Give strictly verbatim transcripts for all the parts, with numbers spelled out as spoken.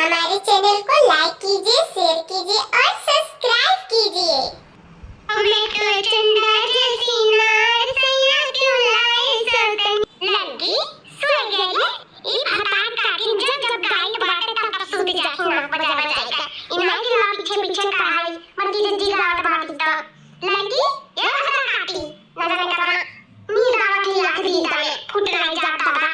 हमारे channel को like कीजिए, share कीजिए और subscribe कीजिए। मैं तो चंदा जैसी नार, सैया क्यों लाए सौतन। लड़की, सोय गई है। ई भतार काकी जब जब गाइत बाटे तब तब सूत जाती नाक बजा बजा के। ई नाई के ला पीछे पीछे कहाई, बड़की जिज्जी गावत बाटी तो। लड़की, ए भतार काकी, ना जाने कतना नींद आवत ही आँख दीदा में, फूट नाई जात बा।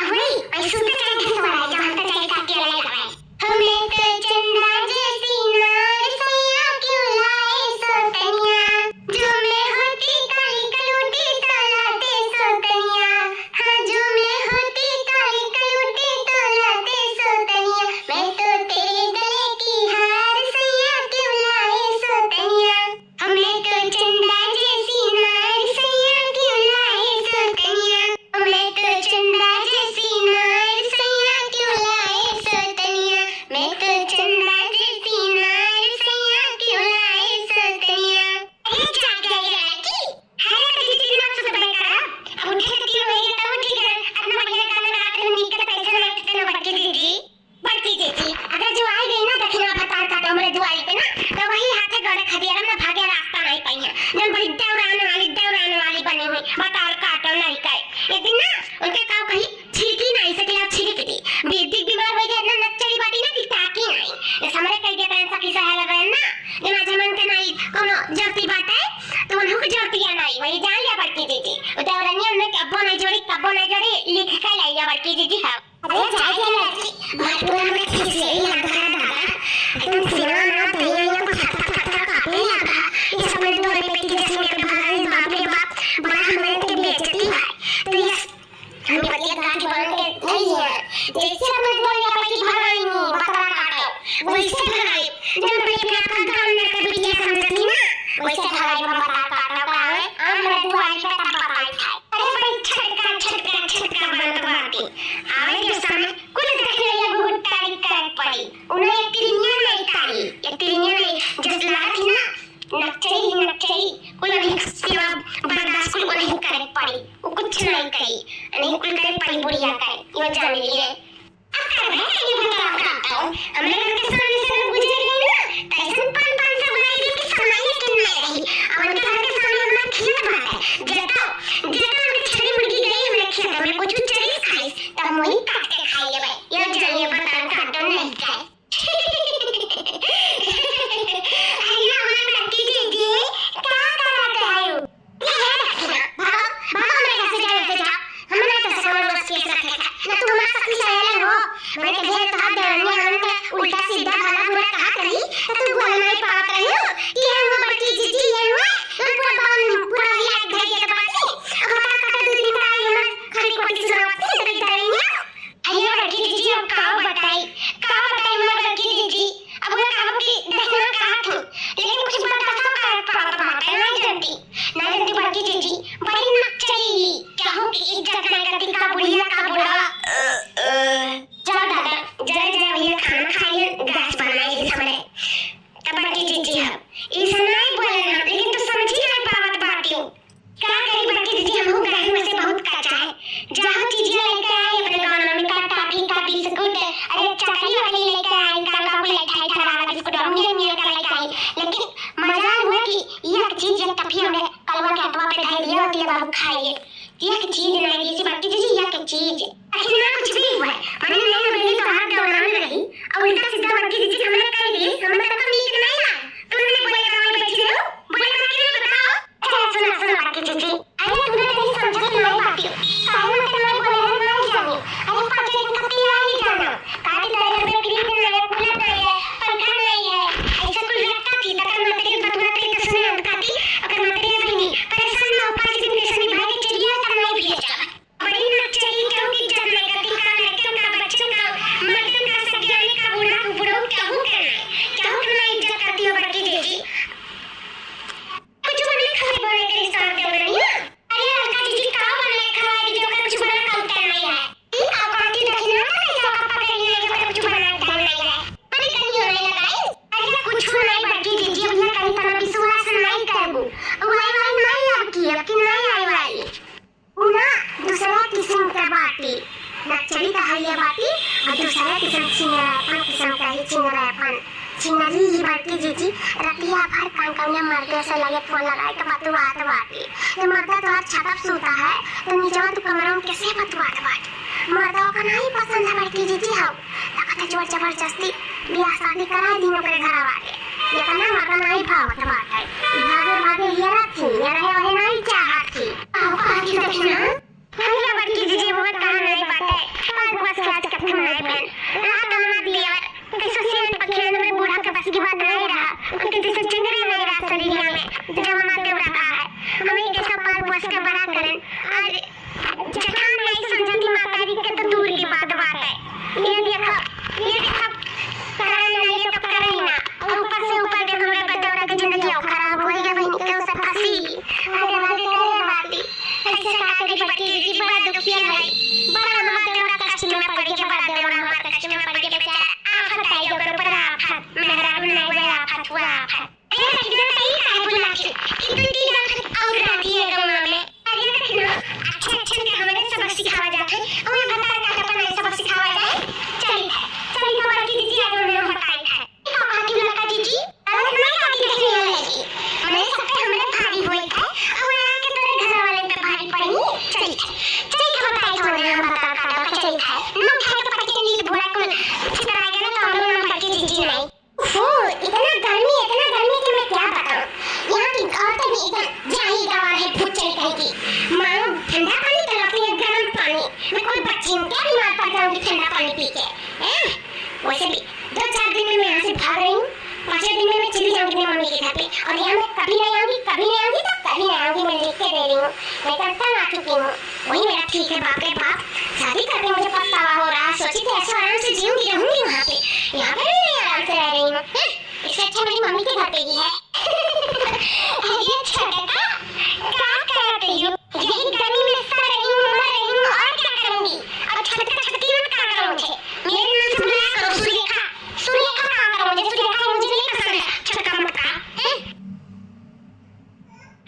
अहुई, ऐ सूते चाहे घसवाए, जहाँ तक चाहे काटी लड़ाई कराए। हमें तो चंदा जैसी नार, सैया क्यों लाए सौतनिया। जो मैं होती काली कलूटी तो लाते सौतनिया। हाँ, जो मैं होती काली कलूटी तो लाते सौतनिया। मैं तो तेरे गले की हार, सैया क्यों लाए सौतनिया। हमें तो चंदा जैसी नार, सैया क्यों लाए सौतनिया। हमें तो चंदा जैसी नार, सैया क्यों लाए सौतनिया। मैं तो चंदा जैसी नार, सैया क्यों लाए सौतनिया। अरे जाग गई लड़की, है ना, दीदी, दिन सुत बैठा रहा। अब उठे तो तीन बजे तब उठी गए, अपना बढ़िया गाना गा के नीक के पैसे ना इतने बड़की दीदी। बड़की जिज्जी, अगर जो आई गई ना दखिना भतार काटो हमरे दुआरी पे ना, तो वही हाथे गोड़े खदियारम ना, भागे रास्ता नाई पाई है। जन बड़ी देवरान वाली, देवरान वाली बनी हुई, भतार काटो नाई काई। एक दिन ना उनके काव कही छिड़की नाई से, के छिड़क दी। बेटी बीमार हो गया ना, नक्चरी बाटी ना कि ताकी नाई। जैसे हमरे कह गया पैसा की सहारा बहन ना, जन आज हमन के नाई कोनो जल्दी बात है, तो उन्हों को जल्दी या नाई, वही जान लिया बड़की जिज्जी। वो देवरानिया में कब्बो नाई जोड़ी, कब्बो नाई जोड़ी, लिख के लाई लिया बड़की जिज्जी। हाँ। अरे जा जा लड़की, मालपुआ में खिसियाई लग रहा दादा। एकदम सीना ना दहिया, यहाँ पर फटा फटा कांपने लगा। ये सब मेरे दो रुपए की जैसे मेरे भगवान, बाप रे बाप, बड़ा हमारे के बेइज्जती है। तो ये हम बतिया गांठ बांध के नहीं है। जैसे अपने दो रुपए की भगाई नहीं, बतरा काटो, वैसे भगाई। जब बड़ी अपने आप का गांव में कर बिटिया समझती ना, वैसे भगाई हम बतरा काटो का है। हम लोग दुआरी पे तब बताई था। अरे बड़ी छटका, छटका, छटका बनत बाटी। आवे के समय कुल दखिनैया बहुत तारीफ करे के पड़ी। उन्हें एक तिरनिया नहीं तारी, एक तिरनिया नहीं, जस लागत ही ना, नकचई ही नकचई, कुल नहीं सेवा बर्दाश्त कुल नहीं करे के पड़ी। वो कुछ नहीं कही, नहीं कुल करे पड़ी बुढ़िया करे, यो जान लिए। अब कर भाई, ये बताओ, बताओ। हमरे घर के सामने से अगर गुजर गई ना, तो ऐसन पान, पान से बुलाई गई कि समाई लेकिन नहीं रही। अब उनके घर के सामने अपना खेत बाटे। जेता, जेता उनके छड़ी मुर्गी गई हमरे खेत में, कुछ चरी खाई, तब वही काट के खाई लेबे। ये जानिए, बताओ, काटो नहीं खाए। अरे हमार बड़की दीदी, का करत है? ये है दखिना, भागो, भागो हमरे घर से, जाओ, यहाँ से जाओ। हम ना तो समझ बस के रखे था। ना तू हमार सखी सहेली हो। मैंने कहे तो हाथ देवनिया हमन के उल्टा सीधा भला बुरा कहा करी, तो तू बोल नहीं पावत रही हो कि हम वो बड़की जिज्जी है हुआ, हम पूरा बावन, पूरा हिला के धर के बाटी। अब हमारा काटा दो दिन का आई हमार खरी खोटी सुनावती है, तो इधर ही नहीं। अरे बड़की जिज्जी, अब का बताई, का बताई हमार बड़की जिज्जी। अब वो कहो कि दहिना कहा थी, लेकिन कुछ बर्दाश्त कर पावत बाटे, नहीं जानती। ना जल्दी बड़की जिज्जी, बड़ी नकचरी ही, केहू की इज्जत नहीं करती, का बुढ़िया का बूढ़ा। जा दादा, जरे जा भैया खाना खाइए, गैस बनाए इस समय। तब बड़की जिज्जी हम, ई सब नहीं बोले हम, लेकिन तू समझी नहीं पावत बाटी। का करी बड़की जिज्जी, हमहू गए में से बहुत कच्चा है। जाहो चीजिया लेके आई अपने गाँव में, का टाफी, का बिस्कुट, अरे चकली वकली लेके आई, का का कुल लेके आई, ठरारा बिस्कुट, हम ये मिल कर लेके आई। लेकिन मजा हुआ कि एक चीज, एक टफी हमरे कलवा के हथवा पे धर दिया होती है, बाबू खाइए। एक चीज नहीं दी थी बड़की जिज्जी, एक चीज। आखिर ना कुछ भी हुआ है। मैंने नहीं, मैंने तो हाथ दौड़ाने रही और उल्टा सीधा बड़की जिज्जी हमने कह दी, हमने तब नीक नहीं ना। तुमने बोले तो वहीं बैठी रहो, बोले तो क्यों बताओ? अच्छा, सुनो, सुनो बड़की जिज्जी। अरे तुमने नहीं समझा कि नहीं बात है। सारे मत नहीं बोले हम नहीं जानी। अरे पाँच दिन का पिया ही जाना। काटी दाई हमें फ्रिज नहीं है, कूलर नहीं है, पंखा नहीं है। ऐसा कुल रखता थी, तकर मत के बतुआ के तो सुने हम काटी, अगर मत के भी नहीं। परेशान ना हो, पाँच दिन के सनी भाई के चलिए, तब नहीं भी जाओ। बड़ी नकचरी, केहू की इज्जत नहीं करती, का लड़कन का, बच्चन का, मर्दन का, सज्ञानी का, बूढ़ा, बूढ़ो, केहू के नहीं, केहू के नहीं इज्जत करती हो बड़की जिज्जी। कुछ बनले खाए बने के रिश्ता दे रही है। अरे हल्का जिज्जी, का बनले खाए की जो कुछ बना का उतर नहीं है। ई का बात है, दहिना का नहीं, जो का पकड़ नहीं है, जो कुछ बना का नहीं है। अरे कहीं होने लगा है। अरे कुछ नहीं बड़की जिज्जी, अपना कहीं तना विश्वास नहीं करबू। वाई वाई नहीं अब की, अब की नहीं आई वाई। उ ना दूसरा किस्म के बाटी, नक्चरी कहैया बाटी, और दूसरा छिनरायपन किस्म का ही छिनरायपन। छिनरी ही बड़की जीजी, रतिया भर कान कौनिया मर्दे से लगे फोन लगाए के बतुआत बाटी। तो मर्दा तोहार छतप सूता है, तो नीचवा तू कमरा में कैसे बतुआत बाटी? मर्दा ओका नहीं पसंद है बड़की जीजी, हौ। तो कहते जोर जबरदस्ती बियाह शादी करा दी ओकरे घरवा के। ये कहना मर्दा नहीं भावत बाटे। भागे भागे ये रथी, ये रहे वहे नहीं चाहत थी। आओ, आगे दक्षिणा। भैया बड़की जीजी, वो कहा नहीं बाटे। पाँच बरस के आज कत्थे मनाई बहन। रात हमार दियावर, कैसो सेंट पखेन में बूढ़ा के बस की बात नहीं रहा। उनके जैसे जिंदगी नहीं रहा शरीर में। जब हमार देवरा कहा है, हमें कैसो पाल पोस के बड़ा करन। आज जठान नहीं समझती मातारी के तो दूर की बात, बात है। ये देखो, ये देखो, करे ना, ये तो करे ही ना। और ऊपर से ऊपर देखो, मेरे देवरा की जिंदगी और खराब हो गई, बहन के उसे फंसी। आगे आगे करे बाती। ऐसे का करी बड़की जीजी, बड़ा दुखिया है। बड़ा हमार देवरा कष्ट में पड़ गया, बड़ा देवरा हमार कष्ट में पड़ गया बेचारा। आफत आई गया ओकर ऊपर आफत, मेहरारू नहीं हुआ आफत, हुआ आफत। अरे रखना तो ही काहे बुला के, कि दो तीन आफत और रहती है गौवा में। अरे रखना, अच्छा अच्छा के हमारे सबक सिखावा जात है, और ये भतार का अपन सबक सिखावा जाए। चली है, चली तो बड़की जीजी आज उन्हें हम बताई है। का बात है लड़का जीजी? अरे मैं अभी देखने वाला है जी। मैंने सब पे हमने भारी हुई है, और आके तेरे घर वाले पे भारी पड़ी। चल, चल के बताई तो ना हम बता का का चल है। ना उठा के पटक के नील भोला को छितरा गया ना, तो हम लोग ना बड़की जीजी नहीं। ओहो, इतना गर्मी, इतना गर्मी कि मैं क्या बताऊं। यहाँ की औरतें भी एकदम जाई गवार है, भूत चली कहीं की। मानो ठंडा पानी तो अपनी गरम पानी। मैं कोई बच्ची हूँ क्या, बीमार पड़ जाऊंगी ठंडा पानी पी के? हैं? वैसे भी दो चार दिन में मैं यहाँ से भाग रही हूँ, पाँचवें दिन में मैं चली जाऊंगी अपनी मम्मी के घर पे। और यहाँ मैं कभी नहीं आऊंगी, कभी नहीं आऊंगी, तो कभी नहीं आऊंगी, मैं लिख के दे रही हूँ। मैं तो तंग आ चुकी हूँ। वही मेरा ठीक है, बाप रे बाप, शादी करके मुझे पछतावा हो रहा है। सोची थी ऐसे आराम से जीऊंगी, रहूंगी वहाँ पे, यहाँ पे भी नहीं आराम से रह रही हूँ। हम्म, इससे अच्छा मेरी मम्मी के घर पे ही है। अरे छोटका, क्या करते हो? यही गर्मी में सड़ रही हूँ, मर रही हूँ, और क्या करूंगी? अब छोटका छोटकी मत कहा करो मुझे। मेरे नाम से बुलाया करो सुरेखा। सुरेखा कहा करो मुझे, सुरेखा मुझे नहीं पसंद है, छोटका मोटका। हैं?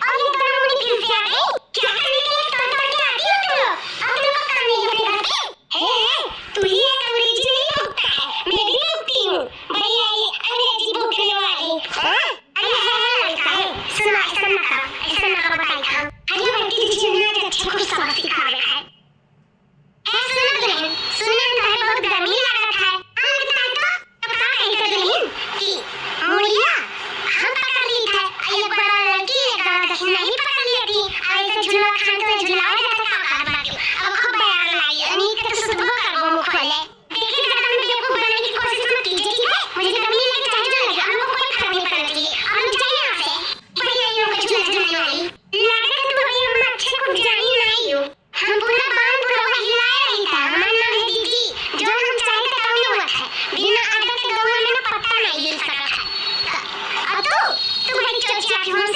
और ये दोनों मुंडी फिर से आ गई। क्या करने के लिए तोड़ तोड़ के आती हो तुम लोग? अब तुमको काम नहीं है घर के? हे, हे, तू ही एक अंग्रेजी नहीं भुगता है, मैं भी भुगती हूँ। बड़ी आई अंग्रेजी भुगतने वाली। हाँ? अरे है, है लड़का है, सुनो, ऐसा ना करो, ऐसा ना करो, बताई हम। अरे बड़की दीदी, मैं आज अच्छा कुछ सबक सिखावे है। ए, सुनो दुल्हन, सुनो, तुम्हें बहुत गर्मी लागत है। हाँ, बताई तो, अब का कही तो दुल्हन कि मुड़िया हम पकड़ ली था, आ एक बड़ा लड़की, एक बड़ा दक्षिणा ही पकड़ ली थी, आ ऐसे झुलवा खान के झुलावे जाता का बात बाकी। अब खूब बयार लाई, अनिल के तो सुतबो करबो मुँह खोले। देखिए, ज्यादा हमें बेवकूफ बनाने की कोशिश मत कीजिए, ठीक है? मुझे गर्मी लगे चाहे जो लगे, हम लोग को कोई फर्क नहीं पड़ना चाहिए। अब हम जाइए यहाँ से। बढ़िया, ये लोग झूला झूलने वाली। लागत है तुम्हारी अम्मा अच्छे को जानी नहीं हो। हम पूरा बांध पूरा हिलाए रही था। हमार नाम है दीदी। जो हम चाहे तो तब नहीं हुआ था। बिना आदत के गौवा में ना पत्ता नहीं हिल सका था। अब तू, तू बड़ी चोचिया क्यों से?